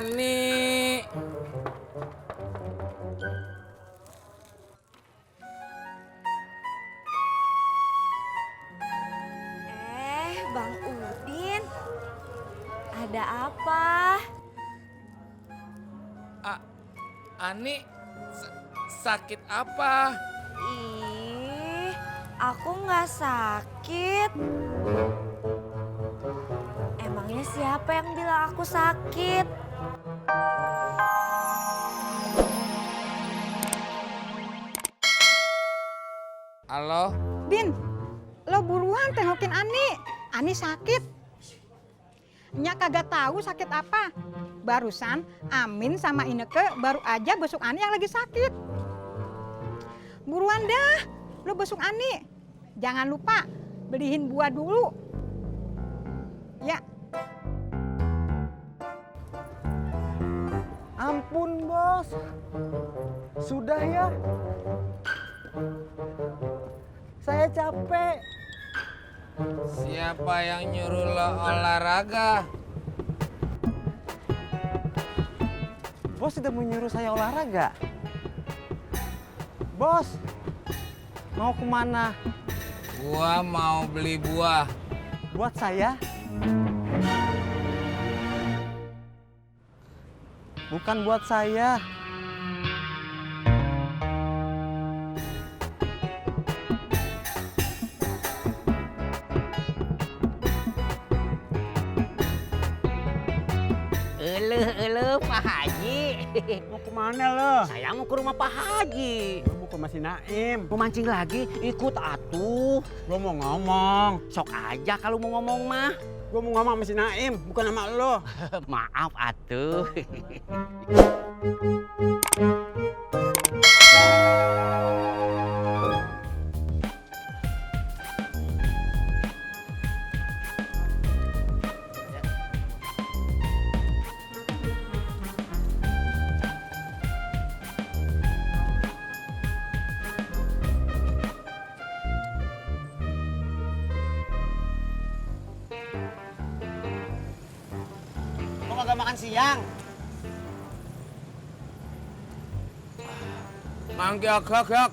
Ani. Bang Udin, ada apa? Ani, sakit apa? Ih, aku nggak sakit. Emangnya siapa yang bilang aku sakit? Halo? Din, lo buruan tengokin Ani. Ani sakit. Nya kagak tahu sakit apa. Barusan Amin sama Ineke baru aja besuk Ani yang lagi sakit. Buruan dah, lo besuk Ani. Jangan lupa beliin buah dulu. Ya. Ampun bos, sudah ya. Saya capek. Siapa yang nyuruh lo olahraga? Bos sudah menyuruh saya olahraga. Bos, mau kemana? Gua mau beli buah. Buat saya? Bukan buat saya. Pak Haji. Mau kemana lo? Saya mau ke rumah Pak Haji. Mau ke Mas Naim. Mau mancing lagi, ikut atuh. Gue mau ngomong. Sok aja kalau mau ngomong mah. Gue mau ngomong sama si Naim, bukan sama lo. Maaf atuh. Kok kagak makan siang? Mangga gagak,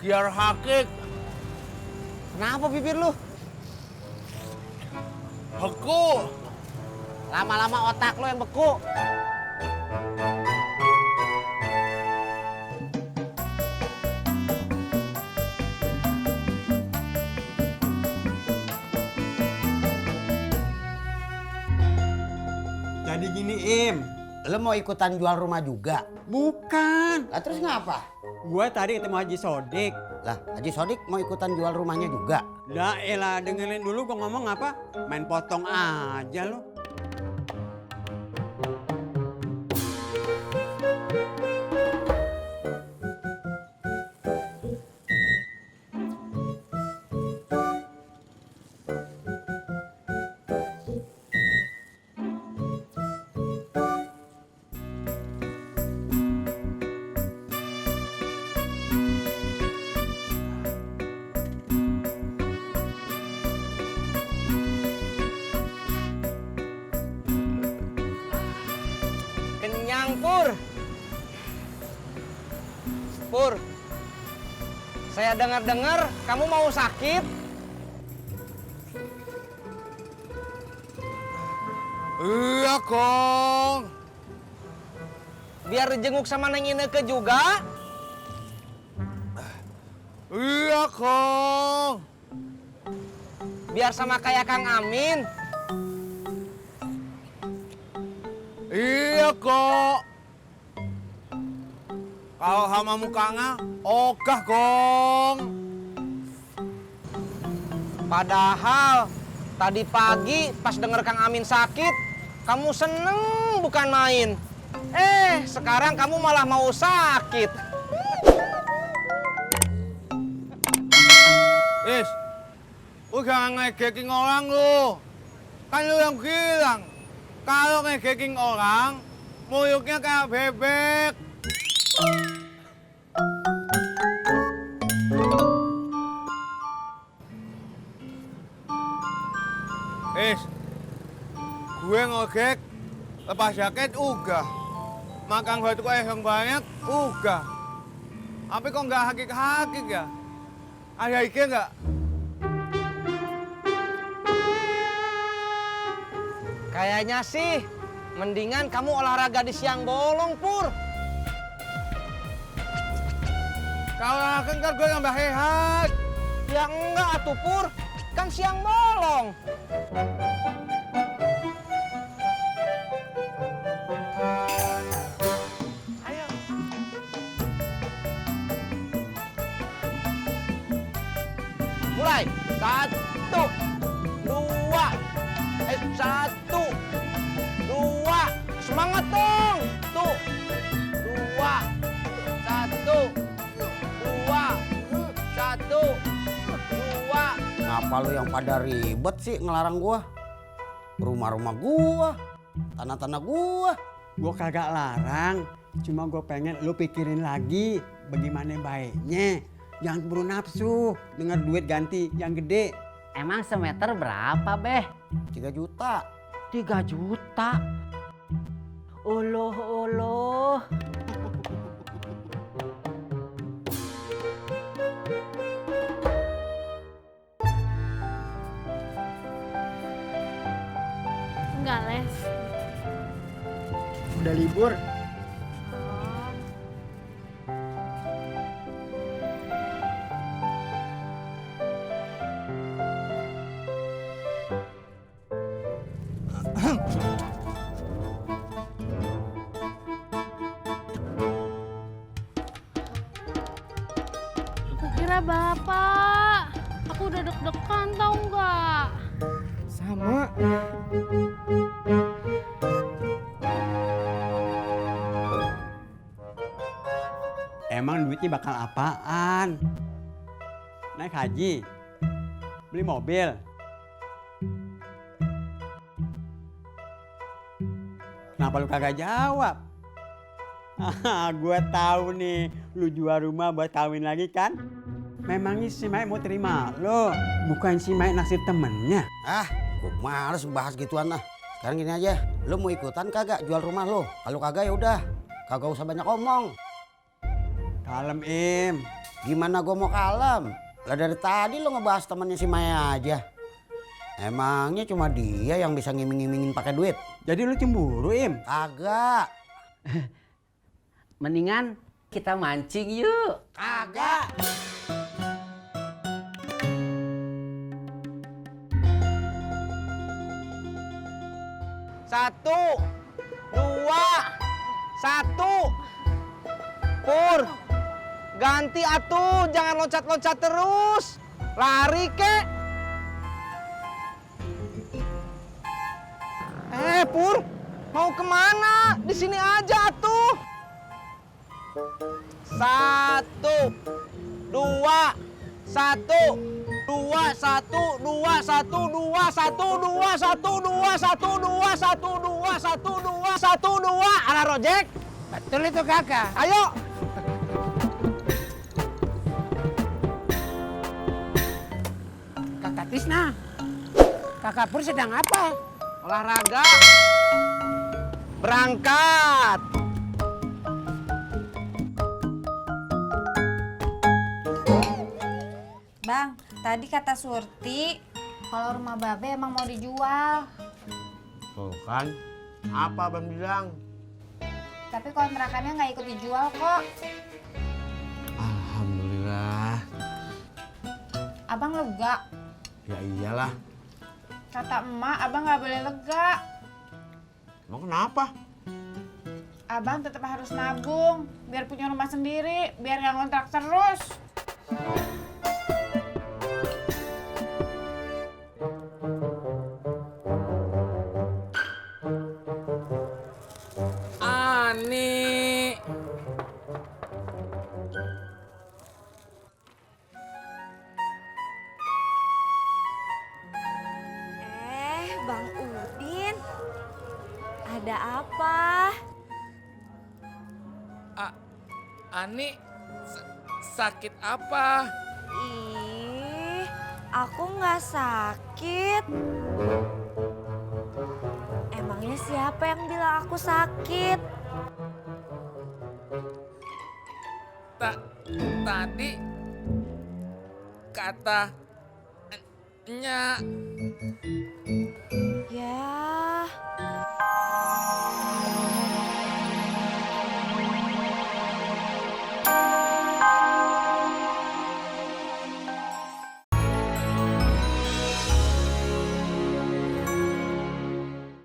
biar hakik. Kenapa bibir lu? Beku. Lama-lama otak lo yang beku. Jadi gini Im, Lo mau ikutan jual rumah juga? bukan. Lah terus ngapa? Gua tadi ketemu Haji Sodik. Lah Haji Sodik mau ikutan jual rumahnya juga? Lah elah dengerin dulu gua ngomong apa? Main potong aja lo. Kenyang, Pur. Pur, saya dengar-dengar kamu mau sakit. Iya, Kong. Biar dijenguk sama Neng Ineke juga. Iya, Kong. Biar sama kayak Kang Amin. Iya kok. Kalau sama mukanya ogah Gong. Padahal tadi pagi pas denger Kang Amin sakit, kamu seneng bukan main. Sekarang kamu malah mau sakit. Udah ngegeking orang lu. Kan lu yang bilang kalau ngegeking orang, muyuknya kayak bebek. Gue ngegek Lepas jaket uga. Makan batu kue yang banyak uga. Tapi kok nggak hakik-hakik ya? Ada ike nggak? Kayaknya sih mendingan kamu olahraga di siang bolong, Pur. Kalau akan kan gue nambah sehat. Ya enggak atuh, Pur. Kan siang bolong. Ayo. Mulai. 1, 2. 1, 2. Semangat dong. Tuh. 2. 1. 2. 1. 2. Ngapa lu yang pada ribet sih ngelarang gua? Rumah-rumah gua, tanah-tanah gua. Gue kagak larang, cuma gue pengen lu pikirin lagi bagaimana baiknya. Jangan keburu nafsu, dengar duit ganti yang gede. Emang semeter berapa, Beh? 3 juta. 3 juta. Oloh. Enggak les. Udah libur, Aku kira bapak. Aku udah deg-degan tau nggak? Sama. emang duitnya bakal apaan? Naik haji? Beli mobil? Kenapa lu kagak jawab? Gue tahu nih, lu jual rumah buat kawin lagi kan? Memangnya si Mai mau terima lo, bukan si Mai naksir temennya. Gue males bahas gituan lah. Sekarang gini aja, lu mau ikutan kagak jual rumah lo? Kalau kagak ya udah, kagak usah banyak omong. Kalem Im. Gimana gue mau kalem? Lah dari tadi lo ngebahas temennya si Maya aja. Emangnya cuma dia yang bisa ngiming-ngimingin pakai duit? Jadi lu cemburu Im? Kagak. Mendingan kita mancing yuk. Kagak. Satu, 2, 1. Pur, ganti atuh, jangan loncat-loncat terus. Lari kek. Pur, mau kemana? Di sini aja atuh. 1, 2, 1. 2, 1, 2, 1, 2, 1, 2, 1, 2, 1, 2, 1, 2, 1, 2, 1, 2. Ala Rojek. Betul itu kakak. Ayo. Kakak Tisna. Kakak Pur sedang apa? Olahraga. Berangkat. Bang, tadi kata Surti kalau rumah Babe emang mau dijual. Tuh kan, apa Bang bilang? Tapi kontrakannya nggak ikut dijual kok. Alhamdulillah. Abang lega. Ya iyalah. Kata emak, abang nggak boleh lega. Emang kenapa? Abang tetap harus nabung biar punya rumah sendiri, biar nggak ngontrak terus. Ani. Bang Udin, ada apa? Ani sakit apa? Ih, aku nggak sakit. Emangnya Emangnya siapa yang bilang aku sakit? Tadi kata Nya